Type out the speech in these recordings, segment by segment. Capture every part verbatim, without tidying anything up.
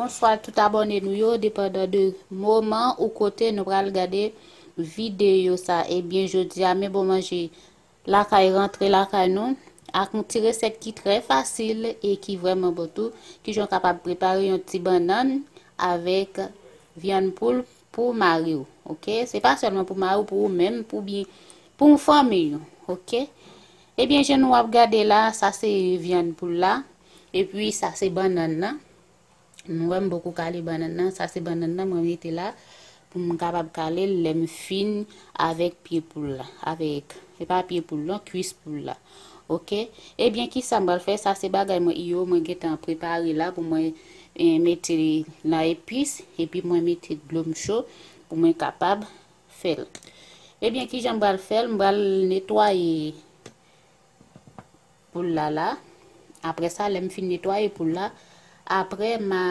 Bonswa tout abòne nou yo, depandan de moman ou kote nou pral gade videyo sa. Ebyen, jodi a, men bon manje lakay rantre lakay nou, ak yon ti resèt ki trè fasil e ki vrèman bon tou. Kijan w kapab prepare yon ti bannann avèk vyann poul pou mari w, oke? Se pa sèlman pou mari w, pou ou menm, pou byen, pou yon fanmi, oke? Ebyen, jan nou ap gade la, sa se vyann poul la, epi sa se bannann nan. Nou wè m poko kale bannann nan, sa se bannann nan mwen mete la pou m kapab kale l lè m fin avèk pye poul la, avèk, se pa pye poul non, kwis poul la. Oke? Ebyen, kisa m pral fè? Sa se bagay mwen yo, mwen gentan prepare la pou mwen, eh, mete nan epis, epi mwen mete dlo m cho pou mwen kapab fè l. Ebyen, kijan m pral fè l? M pral netwaye poul la la. Apre sa, lè m fin netwaye poul la, apre m a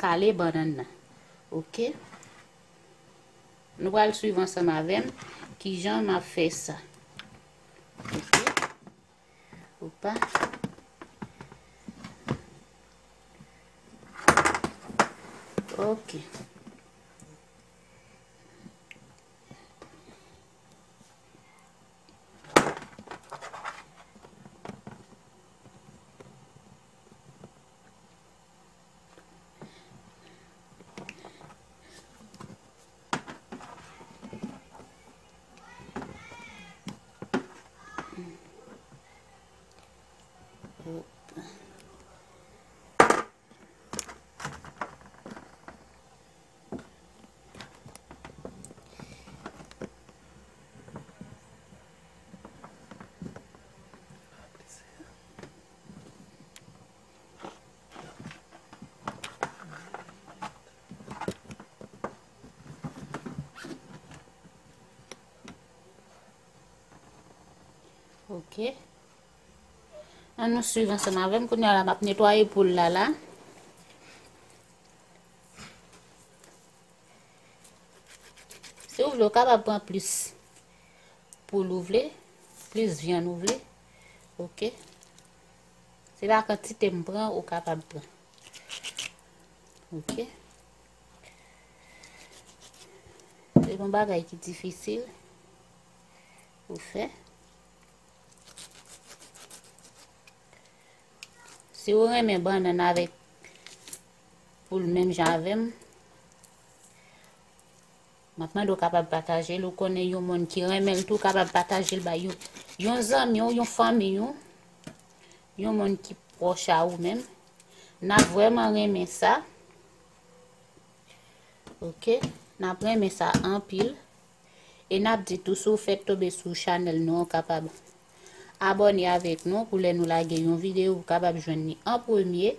kale bannann nan. Oke? Nou pral swiv ansanm avè m kijan m ap fè sa. Oke? Opa. Oke. Oke. Ann nou swiv ansanm avè m. Kounye a la, m ap netwaye poul la la. Si w vle, ou kapab pran plis poul ou vle, plis vyann ou vle. Oke. Se pa kantite m pran, ou kapab pran. Oke. Se yon bagay ki difisil pou fè. Si w renmen bannann avèk poul menm jan avè m, m ap mande w kapab pataje l. Ou konnen yon moun ki renmen l tou kapab pataje l bay yon, yon zanmi w, yon fanmi w, yon moun ki pwòch a ou menm. N ap vrèman renmen sa. Oke, n ap renmen sa anpil. E n ap di tou, si w fèk tonbe sou chanèl nou an, w kapab abòne avèk nou pou lè nou lage yon videyo, ou kapab jwenn li an premye.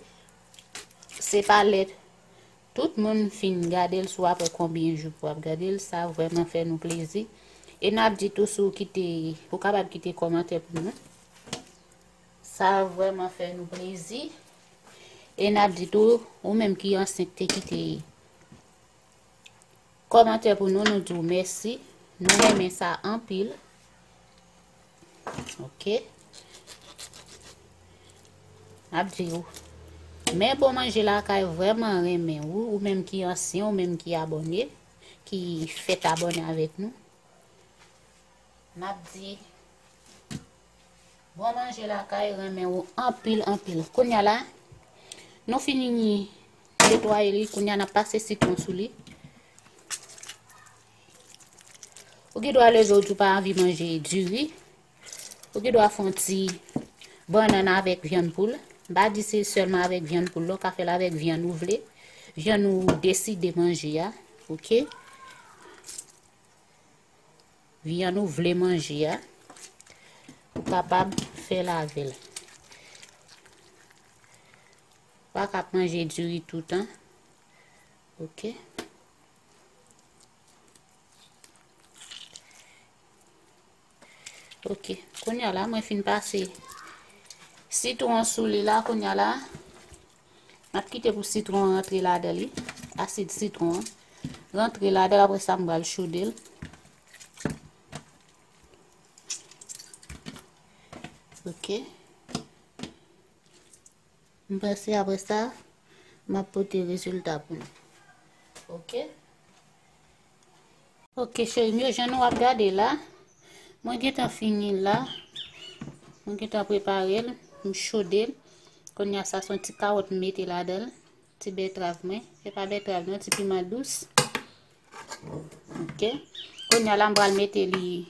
Se pa lè tout moun fin gade l, si w ap wè konbyen jou pou w ap gade l, sa vrèman fè nou plezi. E n ap di tou, si w kite, ou kapab kite kòmantè pou nou. Sa vrèman fè nou plezi. E n ap di tou, ou menm ki ansent te kite kòmantè pou nou, nou di w mèsi. Nou renmen sa anpil. Oke. N ap di w, men bon manje lakay vrèman renmen ou, ou menm ki ansyen, ou menm ki abòne, ki fèk abòne avèk nou. N ap di, bon manje lakay renmen ou anpil, anpil. Kounye a la, nou fini netwaye li, kounye a n ap pase sitwon sou li. Ou gen dwa leve ou di w pa anvi manje diri. Ou gen dwa fè yon ti bannann avèk vyann poul. M pa di se sèlman avèk vyann poul la, ou ka fè l avèk vyann ou vle. Vyann ou deside manje a, oke? Vyann ou vle manje a, ou kapab fè l avè l. Pa ka ap manje diri toutan. Oke. Oke. Kounye a la, mwen fin pase sitwon sou li la. Kounye a la, m ap kite pou sitwon an rantre ladan li. Asid sitwon an rantre ladan l. Apre sa, m pral chode l. Oke. M panse apre sa, M ap pote rezilta pou nou. Ok. Ok, cheri m yo, jan nou ap gade la, mwen gentan fini la. Mwen gentan prepare l, m chode l. Kounye a sa se yon ti kawòt m mete ladan l. Ti bètrav mwen, se pa bètrav non, ti piman dous. Ok. Kounye a la m pral mete li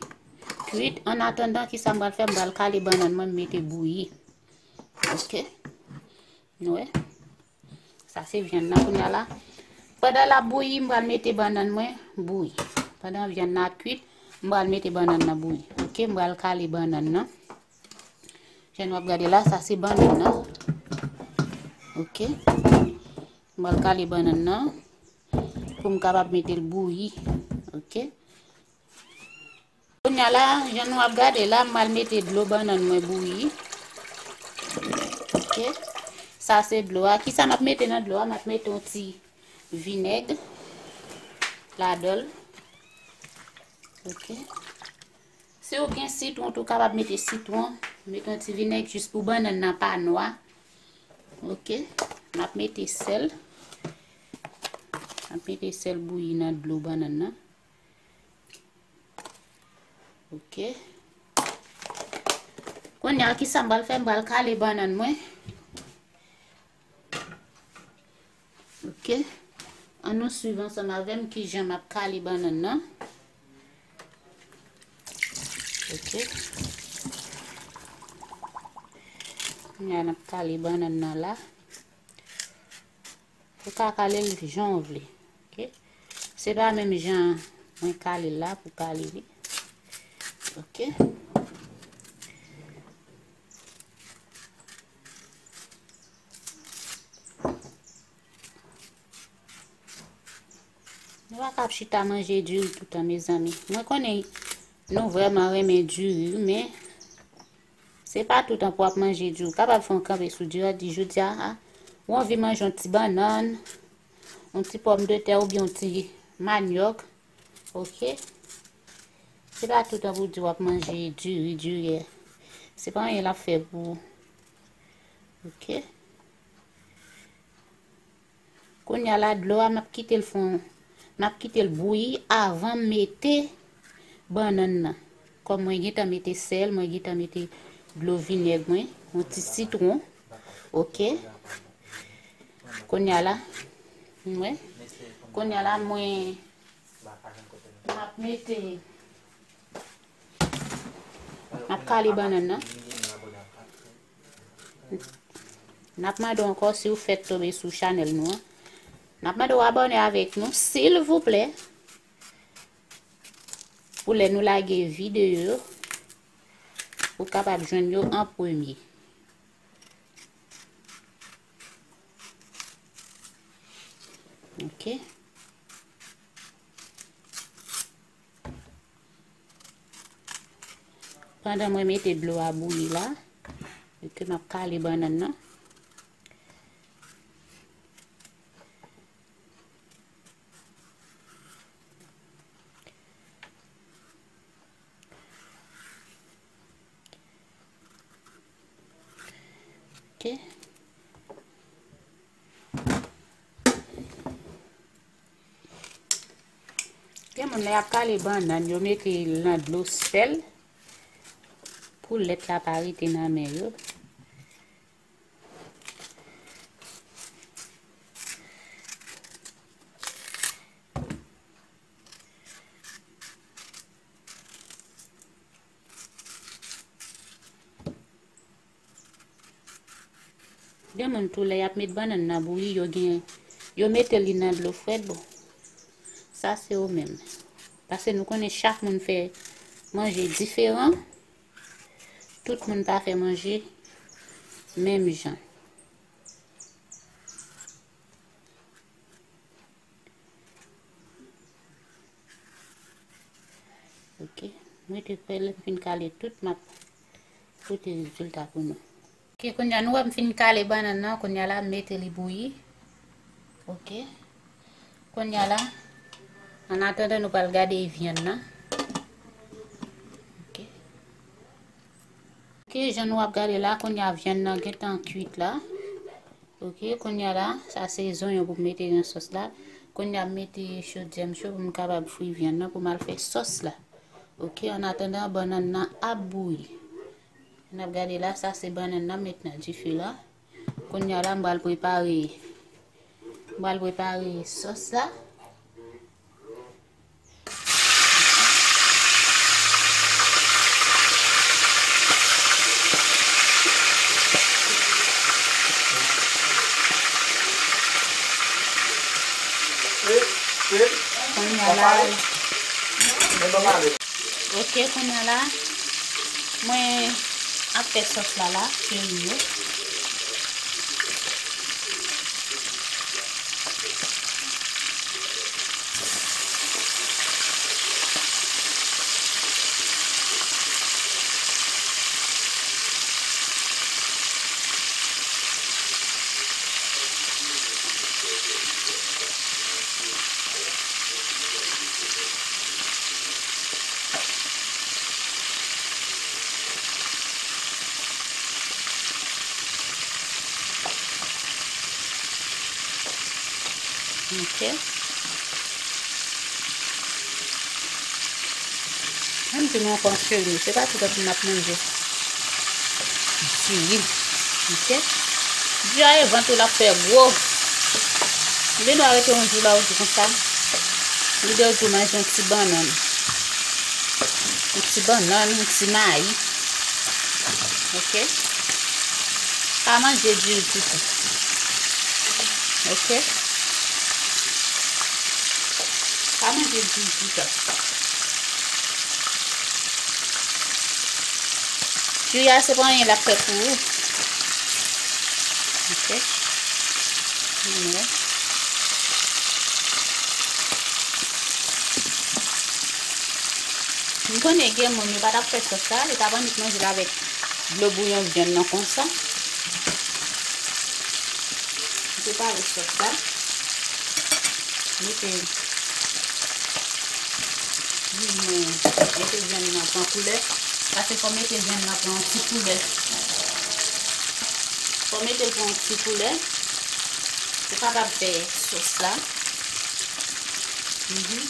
kwit. An atandan, kisa m pral fè? M pral kale bannann mwen, m mete bouyi. Ok. Nou wè? Sa se vyann nan kounye a la. Pandan l ap bouyi, m pral mete bannann mwen bouyi. Pandan vyann nan ap kwit, m pral mete bannann nan bouyi. Ok, m pral kale bannann nan. Jan nou ap gade la, sa se bannann nan. Ok. M pral kale bannann nan pou m kapab mete l bouyi. Ok. Kounye a la, jan nou ap gade la, m al mete dlo bannann mwen bouyi. Ok. Sa se dlo a. Kisa m ap mete nan dlo a? M ap mete yon ti vinèg ladan l. Ok. Si w gen sitwon tou, w kapab mete sitwon. Mete yon ti vinèg jis pou bannann nan pa nwa. Ok. M ap mete sèl. M ap mete sèl bouyi nan dlo bannann nan. Ok. Kounye a, kisa m pral fè? M pral kale bannann mwen. Ok. Ann nou swiv ansanm avè m kijan m ap kale bannann nan. Ok. Kounye a, n ap kale bannann nan la. Ou ka kale l jan w vle. Ok. Se pa menm jan mwen kale l la pou kale li. Ok. Nou pa ka ap chita manje diri toutan, mezanmi. Mwen konnen nou vrèman renmen diri, men se pa toutan pou w ap manje diri. Ou kapab fè yon kanpe sou diri a, di jodi a, a, ou anvi manje yon ti bannann, yon ti pòmdetè oubyen yon ti manyòk. Ok? Se pa toutan pou w di w ap manje diri, diri. Se pa anyen l ap fè pou ou. Ok? Kounye a la, dlo a, m ap kite l fon, m ap kite l bouyi avan m mete bannann nan. Kòm mwen gentan mete sèl, mwen gentan mete dlo vinèg mwen, yon ti sitwon. Ok. Kounye a la, mwen, kounye a la, mwen, m ap mete, m ap kale bannann nan. N ap mande w ankò si w fèk tonbe sou chanèl nou an. N ap mande w abòne avèk nou, silvouplè. Pou lè nou lage videyo, ou kapab jwenn yo an premye. Ok. Pandan mwen mete dlo a bouyi la, e ke m ap kale bannann nan. Ok. Gen moun lè y ap kale bannann, yo mete l nan dlo sèl pou lèt la pa rete nan men yo. Gen moun tou, lè y ap met bannann nan bouyi, yo gen, yo mete li nan dlo frèt, bon. Sa se ou menm. Paske nou konnen chak moun fè manje diferan. Tout moun pa fè manje menm jan. Ok. Mwen te kwè lè m fin kale tout, m ap pote rezilta pou nou. Ok, kounye a nou wè m fin kale bannann nan, kounye a la m mete li bouyi. Ok. Kounye a la, an atandan nou pral gade vyann nan. Ok. Ok, jan nou ap gade la, kounye a vyann nan gentan kwit la. Ok, kounye a la, sa se zonyon pou m mete nan sòs la. Kounye a m mete chodyè m cho pou m kapab fri vyann nan pou m al fè sòs la. Ok, annatandan bannann nan ap bouyi. N ap gade la, sa se bannann nan m met nan dife la. Kounye a la, m pral prepare, m pral prepare sòs la. Kounye a la, ok, kounye a la, mwen ap fè sòs la la, cheri yo. Ok. Menm si nou ankò cheri, se pa tout moun ap manje diri. Ok? Diri a e vant ou l ap fè gwo. Li dwe rete yon jou la, ou di konsa. Li dwe tou manje yon ti bannann. Yon ti bannann, yon ti mayi. Ok? Pa manje diri ditou. Ok? Pa manje diri ditou. Diri a se pa anyen l ap fè pou ou. Ok? Anyway. M konnen gen moun yo pa t ap fè sòs sa, yo t ap annik manje l avèk dlo bouyon vyann nan konsa. M prepare sòs la. Mete vyann nan, mete vyann nan pran koulè. Paske fò mete vyann nan pran yon ti koulè. Fò mete l pran yon ti koulè. Pou kapab fè sòs la. Mhm.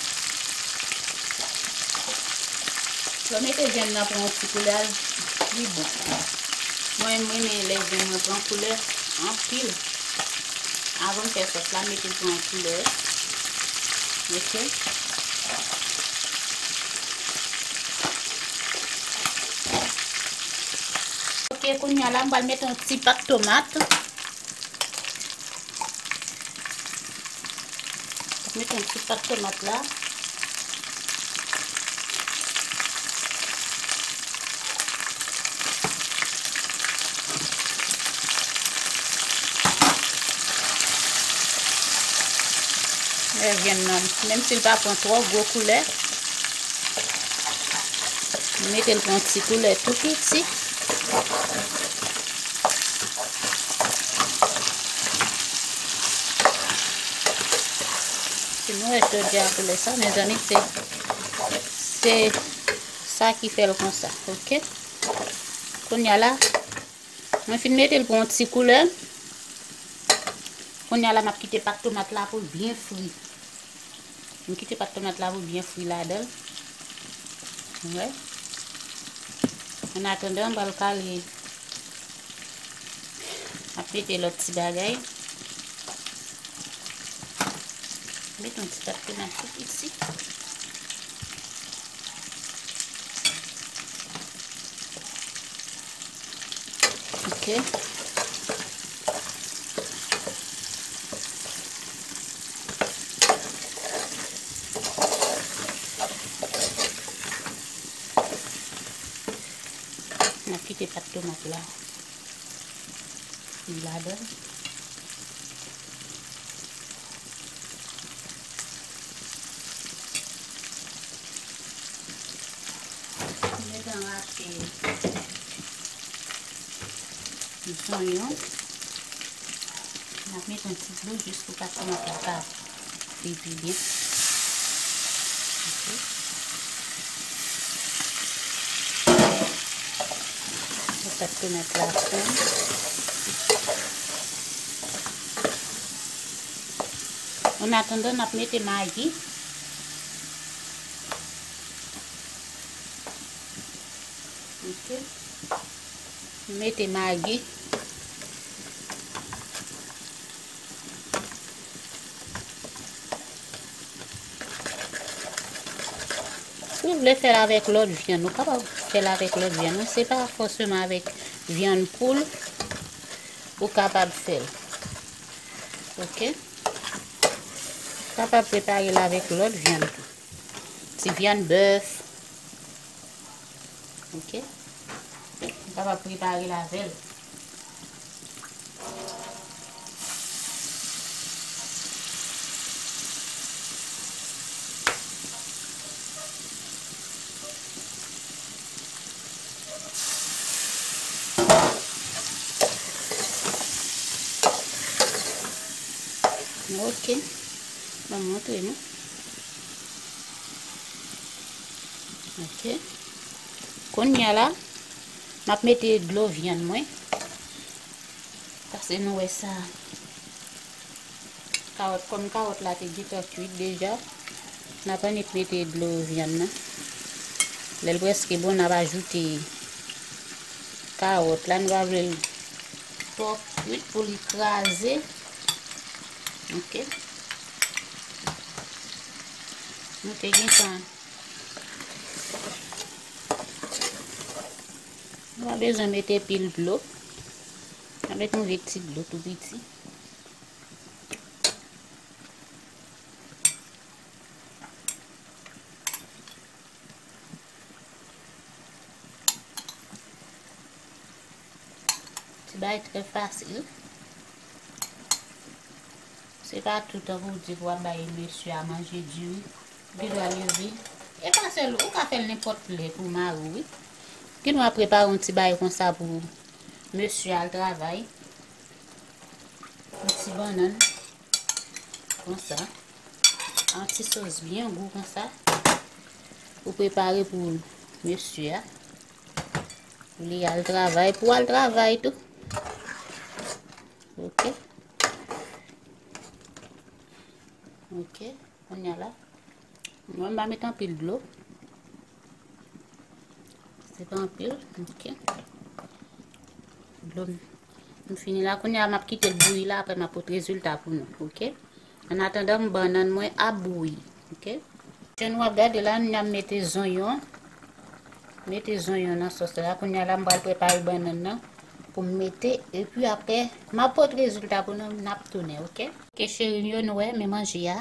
Lè w mete vyann nan pran yon ti koulè, li bon. Mwen, m renmen lè vyann mwen pran koulè anpil. Avan m fè sòs la, m mete l pran yon koulè. Ok. Ok, kounye a la, m pral mete yon ti pat tomat. Mete yon ti pat tomat la. Lè vyann nan, menm si l pa pran twò gwo koulè, mete l pran ti koulè tou piti. Si nou wè jodi a koulè sa, mezanmi, se, se sa ki fè l konsa, ok? Kounye a la, mwen fin mete l pou yon ti koulè. Kounye a la, m ap kite pat tomat la pou l byen fri. M kite pat tomat la pou byen fri ladan l. Wè. Annatandan, m pral kale. M ap mete lòt ti bagay. Mete yon ti pat tomat tou piti. Ok. N ap kite pat tomat la. Li ladan. Mwen gentan rate zonyon. N ap mete yon ti dlo jis pou pat tomat la ka fri pi byen. Ok. Pou pat tomat la fonn. An atandan, n ap mete magi. Ok. Mete magi. Si w vle fè l avèk lòt vyann, ou kapab fè l avèk lòt vyann. Se pa fòseman avèk vyann poul ou kapab fè l. Ok? Ou kapab prepare l avèk lòt vyann tou. Ti vyann bèf. Ok? Ou kapab prepare l avè l. Ok. Ban m montre nou. Ok. Kounye a la, m ap mete dlo vyann mwen. Paske nou wè sa. Kawòt, kòm kawòt la te gentan kuit deja, n ap annik mete dlo vyann nan. Lè l prèske bon, n ap ajoute kawòt la. Nou pa vle l twò kuit pou li kraze. Ok. Nou te gentan. Nou pa bezwen mete pil dlo. N ap mete yon vit ti dlo tou piti. Ti bagay trè fasil. Se pa tout tan pou w di pou w ap bay mesye a manje diri. Li dwa leve. E pa sèl ou, ou ka fè l nenpòt lè pou mari w, wi. Gen dwa prepare yon ti bagay konsa pou mesye al travay. Yon ti bannann. Konsa. Yon ti sòs byen gou konsa. Ou prepare pou mesye a. Pou li al travay, pou al travay tou. Ok. Ok. Kounye a la. Mwen, m pa met anpil dlo. Se pa anpil. Ok. Dlo m, m fini la. Kounye a, m ap kite l bouyi la, apre m ap pote rezilta pou nou. Ok. An atandan, m bannann mwen ap bouyi. Ok. Jan nou ap gade la, n ap mete zonyon. Mete zonyon nan sòs la. Kounye a la, m pral prepare bannann nan pou m mete. Epi apre, m ap pote rezilta pou nou, n ap tounen, ok? Ok, cheri m yo, nou wè, men manje a.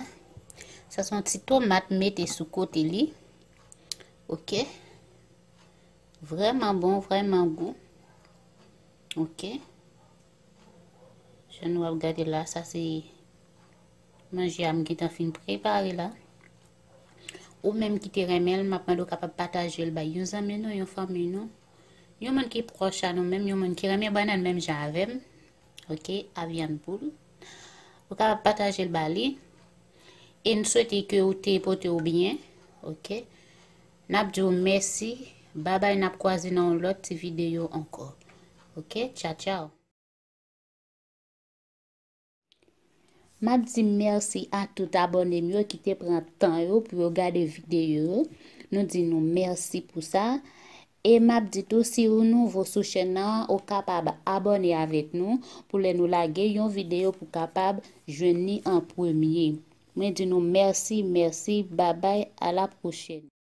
Sa se yon ti tomat m mete sou kote li. Ok. Vrèman bon, vrèman gou. Ok. Jan nou ap gade la, sa se manje a m gentan fin prepare la. Ou menm ki te renmen l, m ap mande w kapab pataje l bay yon zanmi nou, yon fanmi nou, yon moun ki pwòch a nou menm, yon moun ki renmen bannann menm jan avè m. Ok, a vyann poul. Ou kapab pataje l ba li. E n swete ke ou te pote w byen. Ok. N ap di w mèsi. Babay, n ap kwaze nan yon lòt ti videyo ankò. Ok, tchaw, tchaw. M ap di mèsi a tout abòne m yo ki te pran tan yo pou yo gade videyo yo. Nou di nou mèsi pou sa. E m ap di tou, si ou nouvo sou chèn nan, ou kapab abòne avèk nou pou lè nou lage yon videyo pou kapab jwenn li an premye. Mwen di nou mèsi, mèsi, babay, a la pwochèn.